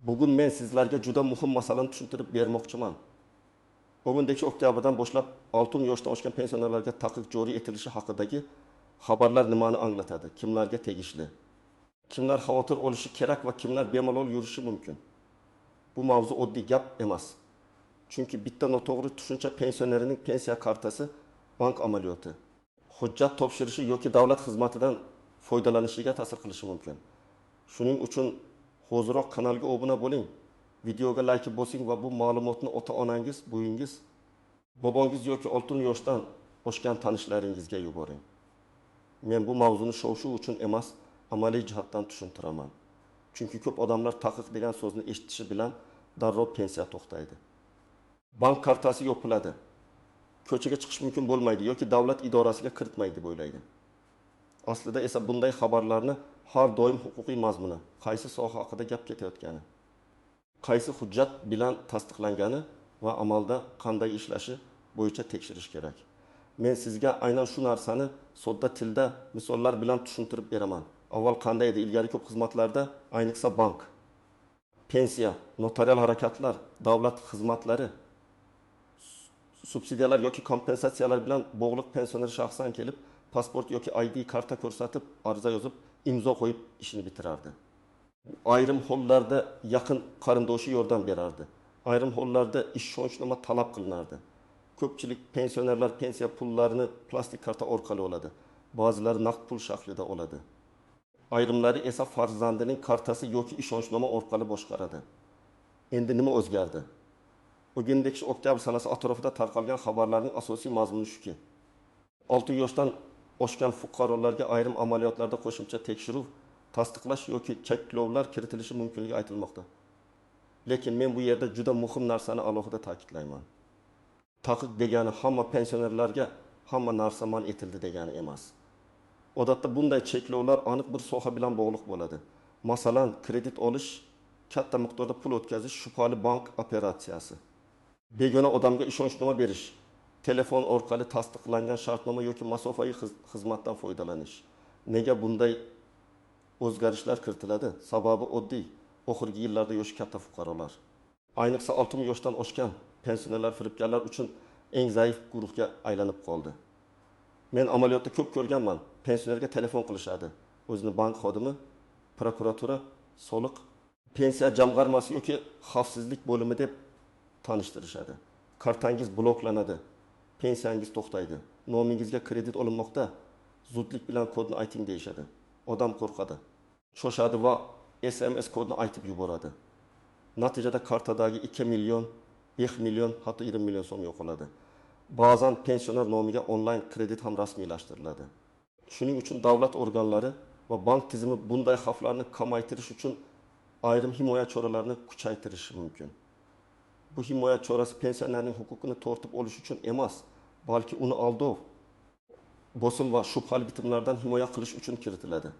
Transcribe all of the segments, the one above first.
Bugun men sizlarga juda muhim masalani tushuntirib bermoqchiman. 15 oktyabrdan boshlab 60 yoshdan oshgan pensionerlarga taqiq joriy etilishi haqidagi xabarlar nimani anglatadi, kimlarga tegishli, kimlar xavotir olishi kerak va kimlar bemalol yurishi mumkin. Bu mavzu oddiy gap emas. Chunki bitta noto'g'ri tushuncha pensionerning pensiya kartasi, bank amaliyoti, hujjat topshirishi yoki davlat xizmatidan foydalanishiga ta'sir qilishi mumkin. Shuning uchun hoziroq kanalga obuna bo'ling, videoga like bosing va bu ma'lumotni ota-onangiz, buvingiz, bobongiz yoki 60 yoshdan oshgan tanishlaringizga yuboring. Men bu mavzuni shov-shuv uchun emas, amaliy jihatdan tushuntiraman. Chunki ko'p odamlar taqiq degan so'zni eshitishi bilan darrov pensiya to'xtaydi. Bank kartasi yopiladi. Ko'chaga chiqish mumkin bo'lmaydi yoki davlat idorasiga kiritmaydi deb o'ylaydi. Aslida esa bunday xabarlarni har doim huquqiy mazmuni, qaysi soha haqida gap ketayotgani, qaysi hujjat bilan tasdiqlangani va amalda qanday ishlashi bo'yicha tekshirish kerak. Men sizga aynan shu narsani sodda tilda misollar bilan tushuntirib beraman. Avval qanday edi? Ilgari ko'p xizmatlarda, ayniqsa bank, pensiya, notarial harakatlar, davlat xizmatlari, subsidiyalar yoki kompensatsiyalar bilan bog'liq pensioner shaxsan kelib, pasport yoki ID karta ko'rsatib, ariza yozib, imzo qo'yib ishini bitirardi. Ayrim hollarda yaqin qarindoshi yordam berardi. Ayrim hollarda ishonchnoma talab qilinardi. Ko'pchilik pensionerlar pensiya pullarini plastik karta orqali oladi. Ba'zilari naqd pul shaklida oladi. Ayrimlari esa farzandining kartasi yoki ishonchnoma orqali boshqaradi. Endi nima o'zgardi? 15 oktyabr sanasi atrofida tarqalgan xabarlarning asosiy mazmuni shuki, 6 yoshdan oshgan fuqarolarga ayrim amaliyotlarda qo'shimcha tekshiruv, tasdiqlash yoki cheklovlar kiritilishi mumkinligi aytilmoqda. Lekin men bu yerda juda muhim narsani alohida ta'kidlayman. Taqiq degani hamma pensionerlarga hamma narsa man etildi degani emas. Odatda bunday cheklovlar aniq bir soha bilan bog'liq bo'ladi. Masalan, kredit olish, katta miqdorda pul o'tkazish, shubhali bank operatsiyasi, begona odamga ishonchnoma berish, telefon orqali tasdiqlangan shartnoma yoki masofaviy xizmatdan foydalanish. Nega bunday o'zgarishlar kiritiladi? Sababi oddiy. Oxirgi yillarda yoshi katta fuqarolar, ayniqsa 60 yoshdan oshgan pensionerlar firibgarlar uchun eng zaif guruhga aylanib qoldi. Men amaliyotda ko'p ko'rganman. Pensionerga telefon qilishadi. O'zini bank xodimi, prokuratura, soliq, pensiya jamg'armasi yoki xavfsizlik bo'limi deb tanishtirishadi. Kartangiz bloklanadi, pensiyangiz to'xtaydi, nomingizga kredit olinmoqda, zudlik bilan kodni ayting deyishadi. Odam qo'rqadi, shoshadi va SMS kodni aytib yuboradi. Natijada kartadagi 2 million, 5 million, hatto 20 million so'm yo'qoladi. Ba'zan pensioner nomiga onlayn kredit ham rasmiylashtiriladi. Shuning uchun davlat organlari va bank tizimi bunday xavflarni kamaytirish uchun ayrim himoya choralarini kuchaytirishi mumkin. Bu himoya chorasi pensionerning huquqini tortib olish uchun emas, balki uni aldov, bosim va shubhali bitimlardan himoya qilish uchun kiritiladi.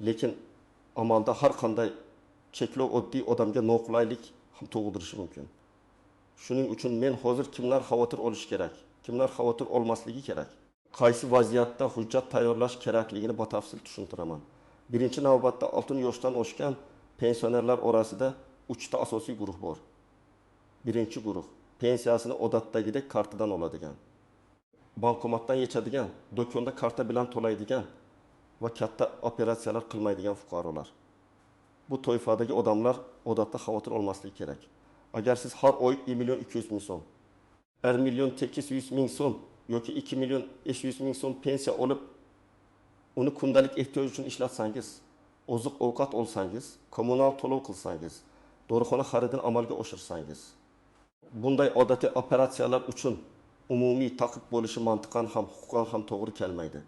Lekin amalda har qanday cheklov oddiy odamga noqulaylik ham tug'dirishi mumkin. Shuning uchun men hozir kimlar xavotir olishi kerak, kimlar xavotir olmasligi kerak, qaysi vaziyatda hujjat tayyorlash kerakligini batafsil tushuntiraman. Birinchi navbatda 60 yoshdan oshgan pensionerlar orasida 3 ta asosiy guruh bor. Birinchi guruh pensiyasini odatdagidek kartadan oladigan, bankomatdan yechadigan, do'konda karta bilan to'laydigan va katta operatsiyalar qilmaydigan fuqarolar. Bu toifadagi odamlar odatda xavotir olmasligi kerak. Agar siz har oy 1 million 200 ming so'm, 1 million 800 ming so'm yoki 2 million 500 ming so'm pensiya olib, uni kundalik ehtiyoj uchun ishlatsangiz, oziq-ovqat olsangiz, kommunal to'lov qilsangiz, dorixona xaridini amalga oshirsangiz, bunday odatiy operatsiyalar uchun umumiy taqiq bo'lishi mantiqan ham, huquqan ham to'g'ri kelmaydi.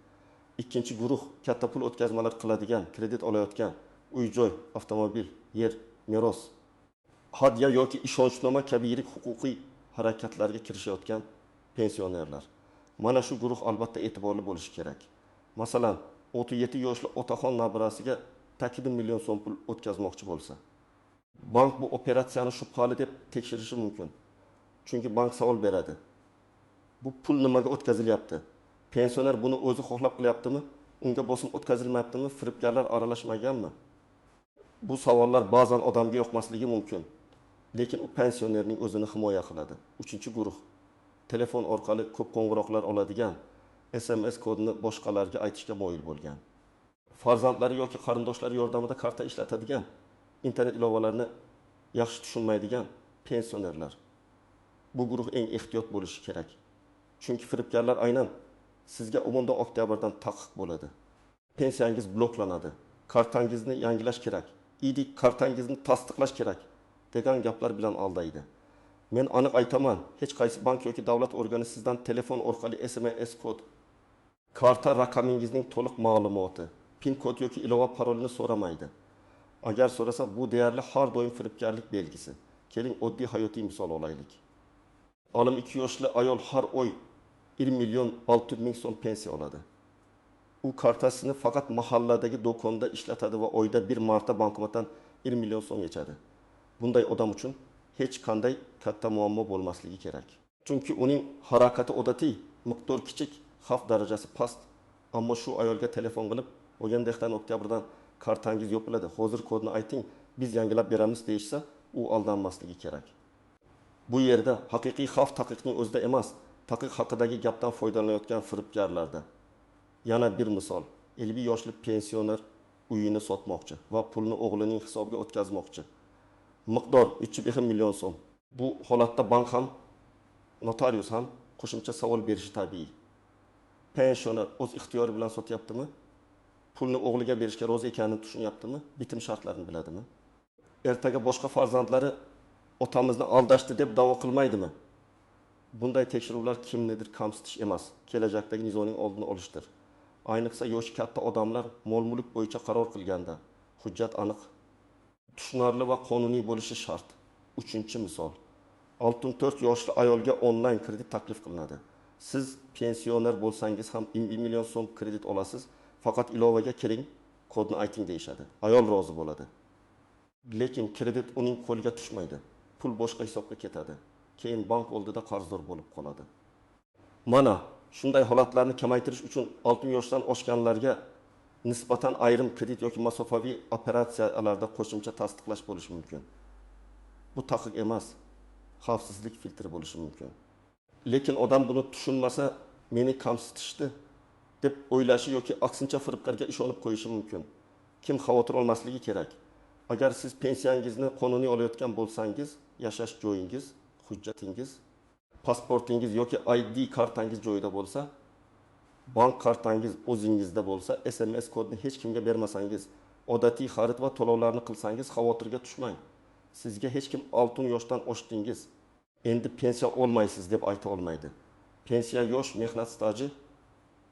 Ikkinchi guruh katta pul o'tkazmalar qiladigan, kredit olayotgan, uy-joy, avtomobil, yer, meros, hadya yoki ishonchnoma kabi yirik huquqiy harakatlarga kirishayotgan pensionerlar. Mana shu guruh albatta e'tiborli bo'lishi kerak. Masalan, 37 yoshli otaxon nabirasiga 8 million so'm pul o'tkazmoqchi bo'lsa, bank bu operatsiyani shubhali deb tekshirishi mumkin. Chunki bank savol beradi. Bu pul nimaga o'tkazilyapti? Pensioner buni o'zi xohlab qilyaptimi? Unga bosim o'tkazilmayaptimi? Firibgarlar aralashmaganmi? Bu savollar ba'zan odamga yoqmasligi mumkin, lekin u pensionerning o'zini himoya qiladi. Uchinchi guruh: telefon orqali ko'p qo'ng'iroqlar oladigan, SMS kodini boshqalarga aytishga moyil bo'lgan, farzandlari yoki qarindoshlari yordamida karta ishlatadigan, internet ilovalarini yaxshi tushunmaydigan pensionerlar. Bu guruh eng ehtiyot bo'lishi kerak. Chunki firibgarlar aynan sizga 10 oktyabrdan taqiq bo'ladi. Pensiyangiz bloklanadi. Kartangizni yangilash kerak. ID kartangizni tasdiqlash kerak degan gaplar bilan aldaydi. Men aniq aytaman, hech qaysi bank yoki davlat organi sizdan telefon orqali SMS kod, karta raqamingizning to'liq ma'lumoti, PIN kod yoki ilova parolini so'ramaydi. Agar so'rasa, bu deyarli har doim firibgarlik belgisi. Keling, oddiy hayotiy misol olaylik. 62 yoshli ayol har oy 1 million 600 ming so'm pensiya oladi. U kartasini faqat mahalladagi do'konda ishlatadi va oyda bir marta bankomatdan 1 million so'm yechadi. Bunday odam uchun hech qanday katta muammo bo'lmasligi kerak. Chunki uning harakati odatiy, miqdor kichik, xavf darajasi past. Ammo shu ayolga telefon qilib, "O'gandekdan oktyabrdan kartangiz yopiladi, hozir kodni ayting, biz yangilab beramiz" deyishsa, u aldanmasligi kerak. Bu yerda haqiqiy xavf taqiqning o'zida emas, taqiq haqidagi gapdan foydalanayotgan firibgarlarda. Yana bir misol. 50 yoshli pensioner uyini sotmoqchi va pulni o'g'lining hisobiga o'tkazmoqchi. Miqdor 3,5 million so'm. Bu holatda bank ham, notarius ham qo'shimcha savol berishi tabiiy. Pensioner o'z ixtiyori bilan sotyaptimi? Pulni o'g'liga berishga rozi ekanini tushunyaptimi? Bitim shartlarini biladimi? Ertaga boshqa farzandlari otamizni aldashdi deb da'vo qilmaydimi? Bunday tekshiruvlar kimnidir kamsitish emas, kelajakdagi nizoning oldini olishdir. Ayniqsa yoshi katta odamlar mol-mulk bo'yicha qaror qilganda hujjat aniq, tushunarli va qonuniy bo'lishi shart. Uchinchi misol. 64 yoshli ayolga onlayn kredit taklif qilinadi. Siz pensioner bo'lsangiz ham 1 million so'm kredit olasiz, faqat ilovaga kiring, kodni ayting deyishadi. Ayol rozi bo'ladi. Lekin kredit uning qo'liga tushmaydi. Pul boshqa hisobga ketadi. Keyin bank oldida qarzdor bo'lib qoladi. Mana shunday holatlarni kamaytirish uchun 60 yoshdan oshganlarga nisbatan ayrim kredit yoki masofaviy operatsiyalarda qo'shimcha tasdiqlash bo'lishi mumkin. Bu taqiq emas, xavfsizlik filtri bo'lishi mumkin. Lekin odam buni tushunmasa, meni kamsitishdi deb o'ylashi yoki aksincha firibgarga ishonib qo'yishi mumkin. Kim xavotir olmasligi kerak? Agar siz pensiyangizni qonuniy olayotgan bo'lsangiz, yashash joyingiz, hujjatingiz, pasportingiz yoki ID kartangiz joyida bo'lsa, bank kartangiz o'zingizda bo'lsa, SMS kodni hech kimga bermasangiz, odatiy xarid va to'lovlarni qilsangiz xavotirga tushmang. Sizga hech kim 60 yoshdan oshdingiz, endi pensiya olmaysiz deb ayta olmaydi. Pensiya yosh, mehnat staji,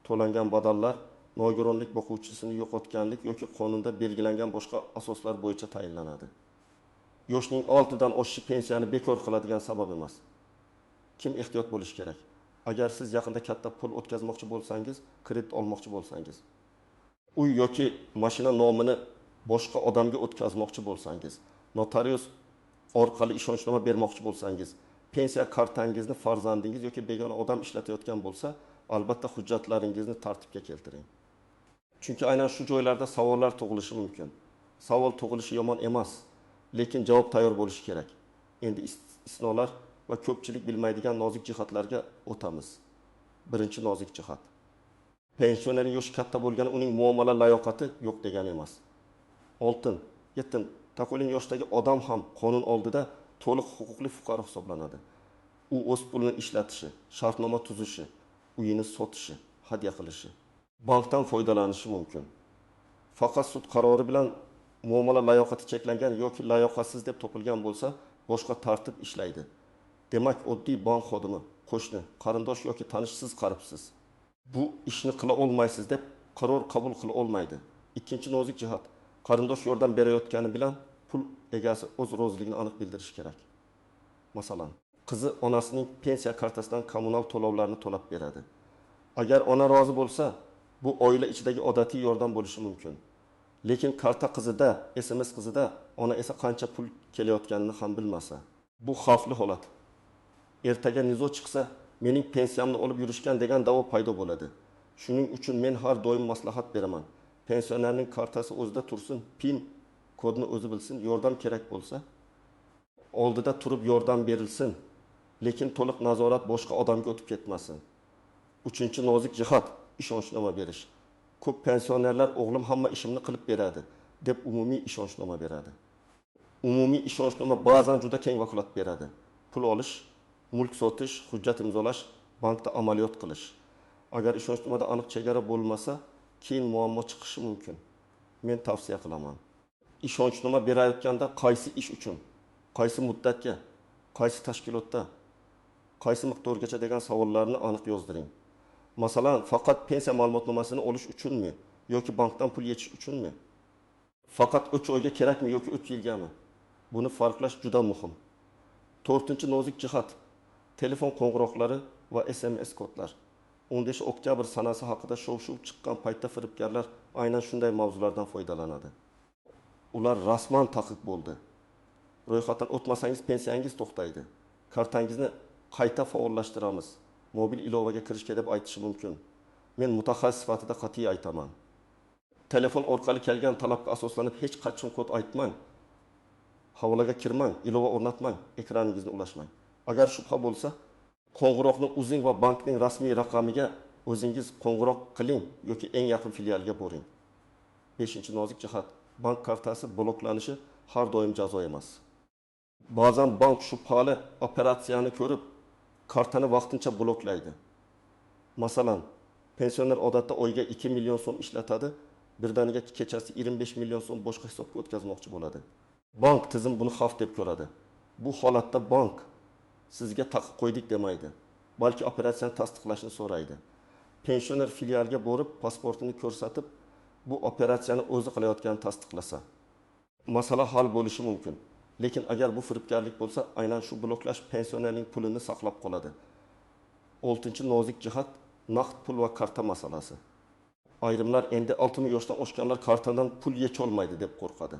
to'langan badallar, nogironlik boquvchisini yo'qotganlik yoki qonunda belgilangan boshqa asoslar bo'yicha tayinlanadi. Yoshning 6 dan oshishi pensiyani bekor qiladigan sabab emas. Kim ehtiyot bo'lishi kerak? Agar siz yaqinda katta pul o'tkazmoqchi bo'lsangiz, kredit olmoqchi bo'lsangiz, uy yoki mashina nomini boshqa odamga o'tkazmoqchi bo'lsangiz, notarius orqali ishonchnoma bermoqchi bo'lsangiz, pensiya kartangizni farzandingiz yoki begona odam ishlatayotgan bo'lsa, albatta hujjatlaringizni tartibga keltiring. Chunki aynan shu joylarda savollar tug'ilishi mumkin. Savol tug'ilishi yomon emas, lekin javob tayyor bo'lishi kerak. Endi istisnolar va ko'pchilik bilmaydigan nozik jihatlarga o'tamiz. Birinchi nozik jihat. Pensionerning yoshi katta bo'lgani uning muomala layoqati yo'q degani emas. Oltin, yetim, taqo'ling yoshdagi odam ham qonun oldida to'liq huquqli fuqaro hisoblanadi. U o'z pulini ishlatishi, shartnoma tuzishi, uyini sotishi, hadya qilishi, bankdan foydalanishi mumkin. Faqat sud qarori bilan muomala layoqati cheklangan yoki layoqatsiz deb topilgan bo'lsa, boshqa tartib ishlaydi. Demak, oddiy bank xodimi, qo'shni, qarindosh yoki tanishsiz qaribsiz. Bu ishni qila olmaysiz deb qaror qabul qila olmaydi. Ikkinchi nozik jihat, qarindosh yordam berayotgani bilan pul egasi o'z roziligini aniq bildirishi kerak. Masalan, qizi onasining pensiya kartasidan kommunal to'lovlarni to'lab beradi. Agar ona rozi bo'lsa, bu oila ichidagi odatiy yordam bo'lishi mumkin. Lekin karta qizida, SMS qizida, ona esa qancha pul kelayotganini ham bilmasa, bu xavfli holat. Ertaga nizo chiqsa, mening pensiyamni olib yurishgan degan da'vo paydo bo'ladi. Shuning uchun men har doim maslahat beraman. Pensionerning kartasi o'zida tursin, PIN Kodni o'zi bilsin, yordam kerak bo'lsa, oldida turib yordam berilsin, lekin to'liq nazorat boshqa odamga o'tib ketmasin. Uchinchi nozik jihat ishonchnoma berish. Ko'p pensionerlar o'g'lim hamma ishimni qilib beradi deb umumiy ishonchnoma beradi. Umumiy ishonchnoma ba'zan juda keng vakolat beradi. Pul olish, mulk sotish, hujjat imzolash, bankda amaliyot qilish. Agar ishonchnomada aniq chegara bo'lmasa, keyin muammo chiqishi mumkin. Men tavsiya qilaman. Ishonchnoma berayotganda qaysi ish uchun, qaysi muddatga, qaysi tashkilotda, qaysi miqdorgacha degan savollarni aniq yozdiring. Masalan, faqat pensiya ma'lumotnomasini olish uchunmi yoki bankdan pul yechish uchunmi? Faqat 3 oyga kerakmi yoki 3 yilgami? Buni farqlash juda muhim. To'rtinchi nozik jihat telefon qo'ng'iroqlari va SMS kodlar. 15 oktyabr sanasi haqida shov-shuv chiqqan paytda firibgarlar aynan shunday mavzulardan foydalanadi. Ular rasman taqiq bo'ldi. Ro'yxatdan o'tmasangiz pensiyangiz to'xtaydi. Kartangizni qayta faollashtiramiz. Mobil ilovaga kirishga deb aytishi mumkin. Men mutaxassis sifatida qat'iy aytaman. Telefon orqali kelgan talabga asoslanib hech qachon kod aytmang. Havolaga kirmang, ilova o'rnatmang, ekraningizni ulashmang. Agar shubha bo'lsa, qo'ng'iroqni uzing va bankning rasmiy raqamiga o'zingiz qo'ng'iroq qiling yoki eng yaqin filialga boring. 5. Nozik jihat bank kartasi bloklanishi har doim jazo emas. Ba'zan bank shubhali operatsiyani ko'rib, kartani vaqtincha bloklaydi. Masalan, pensioner odatda oyga 2 million so'm ishlatadi, birdaniga kechasi 25 million so'm boshqa hisobga o'tkazmoqchi bo'ladi. Bank tizim buni xavf deb ko'radi. Bu holatda bank sizga taqiq qo'ydik demaydi, balki operatsiyani tasdiqlashni so'raydi. Pensioner filialga borib, pasportini ko'rsatib, bu operatsiyani o'zi qilayotganini tasdiqlasa, masala hal bo'lishi mumkin. Lekin agar bu firibgarlik bo'lsa, aynan shu bloklash pensionerning pulini saqlab qoladi. 6. Nozik jihat naqd pul va karta masalasi. Ayrimlar endi 60 yoshdan oshganlar kartadan pul yecholmaydi deb qo'rqadi.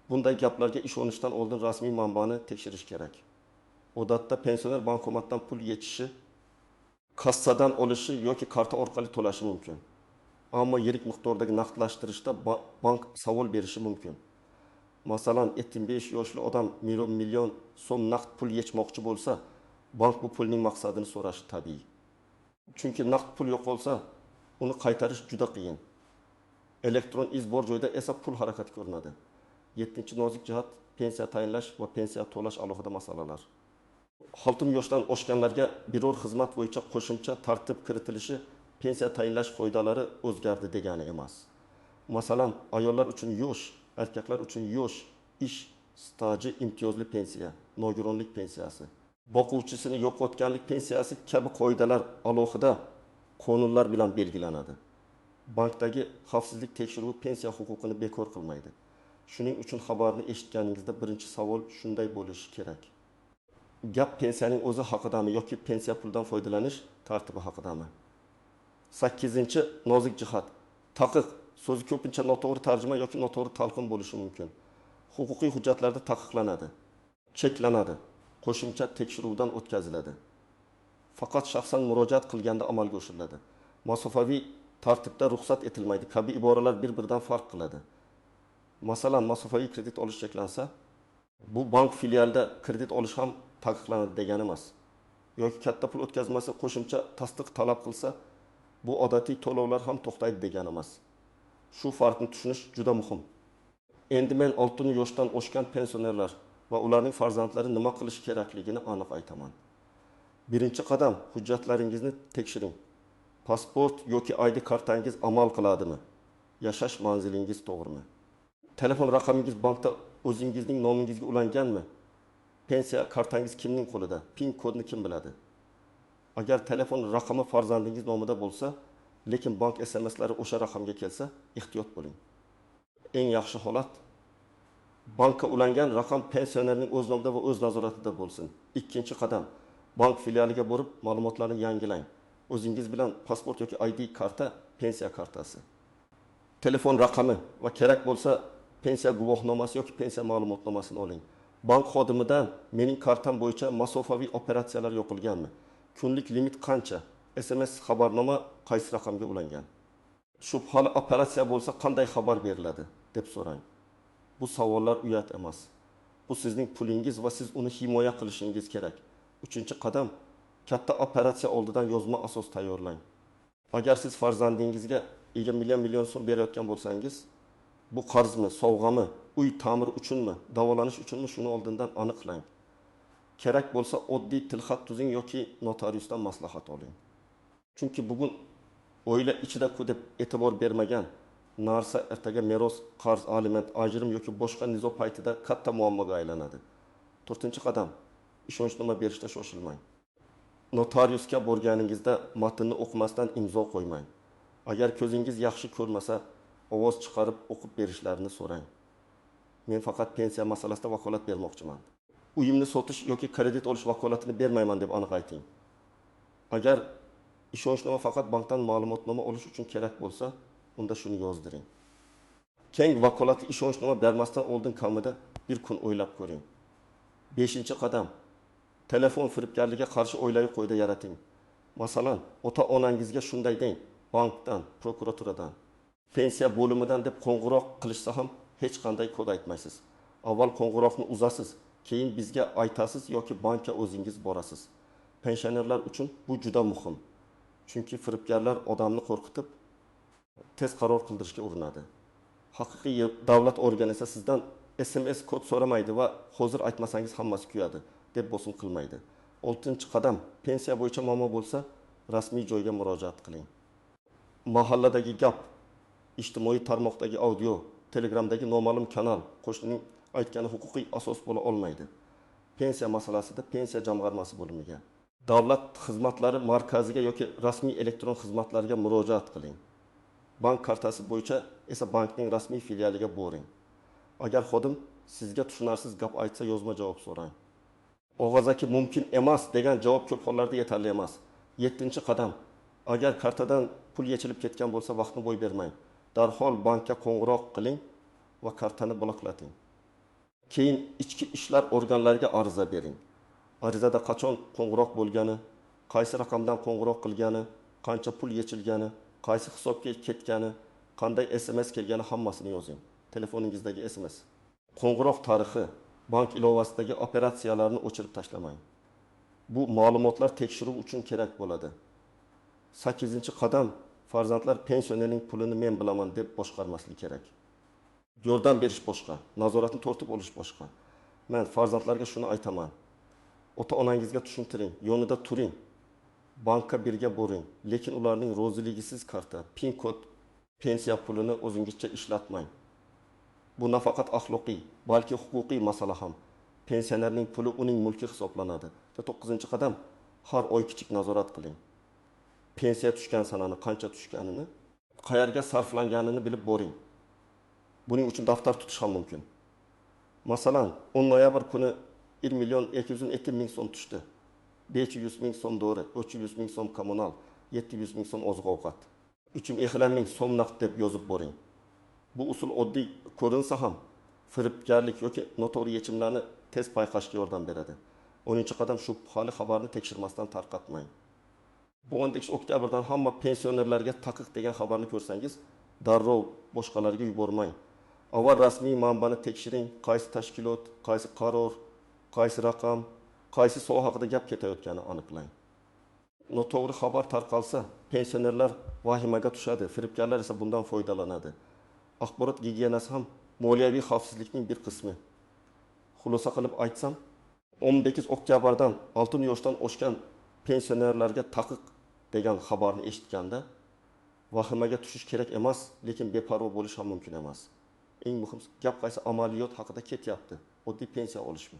Bunday gaplarga ishonishdan oldin rasmiy manbani tekshirish kerak. Odatda pensioner bankomatdan pul yechishi, kassadan olishi yoki karta orqali to'lashi mumkin. Ammo yirik miqdordagi naqdlashtirishda bank savol berishi mumkin. Masalan, 75 yoshli odam million million so'm naqd pul yechmoqchi bo'lsa, bank bu pulning maqsadini so'rashi tabiiy. Chunki naqd pul yo'qolsa, uni qaytarish juda qiyin. Elektron iz bor joyda esa pul harakati ko'rinadi. 7. Nozik jihat pensiya tayinlash va pensiya to'lash alohida masalalar. 60 yoshdan oshganlarga biror xizmat bo'yicha qo'shimcha tartib kiritilishi pensiya tayinlash qoidalari o'zgardi degani emas. Masalan, ayollar uchun yosh, erkaklar uchun yosh, ish staji imtiyozli pensiya, nogironlik pensiyasi, boquvchisini yo'qotganlik pensiyasi kabi qoidalar alohida qonunlar bilan belgilanadi. Bankdagi xavfsizlik tekshiruvi pensiya huquqini bekor qilmaydi. Shuning uchun xabarni eshitganingizda birinchi savol shunday bo'lishi kerak. Gap pensiyaning o'zi haqidami yoki pensiya pulidan foydalanish tartibi haqidami? 8. Nozik jihat taqiq so'zi ko'pincha noto'g'ri tarjima yoki noto'g'ri talqin bo'lishi mumkin. Huquqiy hujjatlarda taqiqlanadi, cheklanadi, qo'shimcha tekshiruvdan o'tkaziladi. Faqat shaxsan murojaat qilganda amalga oshiriladi. Masofaviy tartibda ruxsat etilmaydi kabi iboralar bir-biridan farq qiladi. Masalan, masofaviy kredit olish cheklansa, bu bank filialida kredit olish ham taqiqlanadi degani emas. Yoki katta pul o'tkazmasi qo'shimcha tasdiq talab qilsa, bu odatiy to'lovlar ham to'xtaydi degani emas. Shu farqni tushunish juda muhim. Endi men 60 yoshdan oshgan pensionerlar va ularning farzandlari nima qilishi kerakligini aniq aytaman. Birinchi qadam hujjatlaringizni tekshiring. Pasport yoki ID kartangiz amal qiladimi? Yashash manzilingiz to'g'rimi? Telefon raqamingiz bankda o'zingizning nomingizga ulanganmi? Pensiya kartangiz kimning qo'lida? PIN kodni kim biladi? Agar telefon raqami farzandingiz nomida bo'lsa, lekin bank SMSlari o'sha raqamga kelsa, ehtiyot bo'ling. Eng yaxshi holat bankka ulangan raqam pensionerning o'z nomida va o'z nazoratida bo'lsin. Ikkinchi qadam bank filialiga borib ma'lumotlarni yangilang. O'zingiz bilan pasport yoki ID karta, pensiya kartasi, telefon raqami va kerak bo'lsa pensiya guvohnomasi yoki pensiya ma'lumotnomasini oling. Bank xodimidan mening kartam bo'yicha masofaviy operatsiyalar yoqilganmi? Kunlik limit qancha? SMS xabarnoma qaysi raqamga ulangan? Shubhali operatsiya bo'lsa qanday xabar beriladi deb so'rang. Bu savollar uyat emas. Bu sizning pulingiz va siz uni himoya qilishingiz kerak. Uchinchi qadam: katta operatsiya oldidan yozma asos tayyorlang. Agar siz farzandingizga 20 million so'm berayotgan bo'lsangiz, bu qarzmi, sovg'ami, uy ta'miri uchunmi, davolanish uchunmi, shuni oldindan aniqlang. Kerak bo'lsa, oddiy tilxat tuzing yoki notariusdan maslahat oling. Chunki bugun oila ichida-ku deb e'tibor bermagan narsa ertaga meros, qarz, aliment, ajrim yoki boshqa nizo paytida katta muammoga aylanadi. To'rtinchi qadam: ishonchnoma berishda shoshilmang. Notariusga borganingizda matnni o'qimasdan imzo qo'ymang. Agar ko'zingiz yaxshi ko'rmasa, ovoz chiqarib o'qib berishlarini so'rang. Men faqat pensiya masalasida vakolat bermoqchiman, uyimni sotish yoki kredit olish vakolatini bermayman, deb aniq ayting. Agar ishonchnoma faqat bankdan ma'lumotnoma olish uchun kerak bo'lsa, unda shuni yozdiring. Keng vakolatli ishonchnoma bermasdan oldin kamida bir kun o'ylab ko'ring. Beshinchi qadam: telefon firibgarligiga qarshi oilaviy qoida yarating. Masalan, ota onangizga shunday deng: bankdan, prokuraturadan, pensiya bo'limidan deb qo'ng'iroq qilishsa ham hech qanday kod aytmaysiz. Avval qo'ng'iroqni uzasiz, keyin bizga aytasiz yoki bankka o'zingiz borasiz. Pensionerlar uchun bu juda muhim, chunki firibgarlar odamni qo'rqitib, tez qaror qildirishga urinadi. Haqiqiy davlat organi esa sizdan SMS kod so'ramaydi va hozir aytmasangiz hammasi kuyadi, deb bosim qilmaydi. Oltinchi qadam: pensiya bo'yicha muammo bo'lsa, rasmiy joyga murojaat qiling. Mahalladagi gap, ijtimoiy tarmoqdagi audio, Telegramdagi noma'lum kanal, qo'shnining aytgani huquqiy asos bo'la olmaydi. Pensiya masalasida pensiya jamg'armasi bo'limiga, davlat xizmatlari markaziga yoki rasmiy elektron xizmatlarga murojaat qiling. Bank kartasi bo'yicha esa bankning rasmiy filialiga boring. Agar xodim sizga tushunarsiz gap aytsa, yozma javob so'rang. Og'zaki "mumkin emas" degan javob ko'p hollarda yetarli emas. Yettinchi qadam: agar kartadan pul yechilib ketgan bo'lsa, vaqtni boy bermang. Darhol bankka qo'ng'iroq qiling va kartani bloklating. Keyin ichki ishlar organlariga ariza bering. Arizada qachon qo'ng'iroq bo'lgani, qaysi raqamdan qo'ng'iroq qilgani, qancha pul yechilgani, qaysi hisobga ketgani, qanday SMS kelgani, hammasini yozing. Telefoningizdagi SMS, qo'ng'iroq tarixi, bank ilovasidagi operatsiyalarni o'chirib tashlamang. Bu ma'lumotlar tekshiruv uchun kerak bo'ladi. Sakkizinchi qadam: farzandlar pensionerning pulini men bilaman deb boshqarmasligi kerak. Yordam berish boshqa, nazoratni tortib olish boshqa. Man farzandlarga shuni aytaman: ota onangizga tushuntiring, yonida turing, bankka birga boring, lekin ularning roziligisiz karta, pin kod, pensiya pulini o'zingizcha ishlatmang. Bu nafaqat axloqiy, balki huquqiy masala ham. Pensionerning puli uning mulki hisoblanadi. To'qqizinchi qadam: har oy kichik nazorat qiling. Pensiya tushgan sanani, qancha tushganini, qayerga sarflanganini bilib boring. Buning uchun daftar tutish ham mumkin. Masalan, 10 noyabr kuni 1 207 000 so'm tushdi, 500 000 so'm dori, 300 000 so'm kommunal, 700 000 so'm oziq ovqat, 350 000 so'm naqd, deb yozib boring. Bu usul oddiy ko'rinsa ham, firibgarlik yoki noto'g'ri yechimlarni tez payqashga yordam beradi. 10-qadam: shubhali xabarni tekshirmasdan tarqatmang. 18 oktyabrdan hamma pensionerlarga taqiq degan xabarni ko'rsangiz, darrov boshqalarga yubormang. Avval rasmiy manbani tekshiring: qaysi tashkilot, qaysi qaror, qaysi raqam, qaysi soha haqida gap ketayotganini aniqlang. Noto'g'ri xabar tarqalsa, pensionerlar vahimaga tushadi, firibgarlar esa bundan foydalanadi. Axborot gigiyenasi ham moliyaviy xavfsizlikning bir qismi. Xulosa qilib aytsam, 18 oktyabrdan 60 yoshdan oshgan pensionerlarga taqiq degan xabarni eshitganda vahimaga tushish kerak emas, lekin beparvo bo'lish ham mumkin emas. Eng muhim gap: qaysi amaliyot haqida ketyapti? Oddiy pensiya olishmi,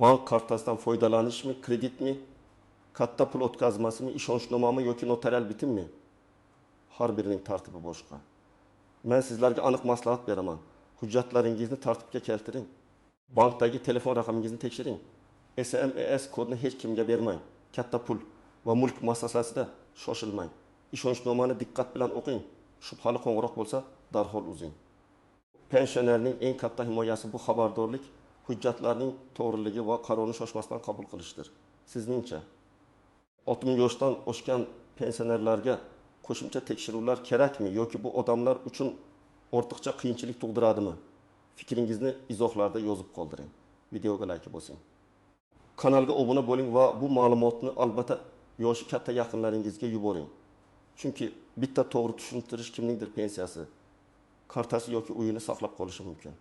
bank kartasidan foydalanishmi, kreditmi, katta pul o'tkazmasimi, ishonchnomami yoki notarial bitimmi? Har birining tartibi boshqa. Man sizlarga aniq maslahat beraman: hujjatlaringizni tartibga keltiring, bankdagi telefon raqamingizni tekshiring, SMS kodni hech kimga bermang, katta pul va mulk masalasida shoshilmang, ishonchnomani diqqat bilan o'qing, shubhali qo'ng'iroq bo'lsa, darhol uzing. Pensionerning eng katta himoyasi bu xabardorlik, hujjatlarning to'g'riligi va qarorni shoshmasdan qabul qilishdir. Sizningcha, 60 yoshdan oshgan pensionerlarga qo'shimcha tekshiruvlar kerakmi yoki bu odamlar uchun ortiqcha qiyinchilik tug'diradimi? Fikringizni izohlarda yozib qoldiring. Videoga like bosing. Kanalga obuna bo'ling va bu ma'lumotni albatta yoshi katta yaqinlaringizga yuboring. Chunki bitta to'g'ri tushuntirish kimningdir pensiyasi, kartasi yoki uyini saqlab qolishi mumkin.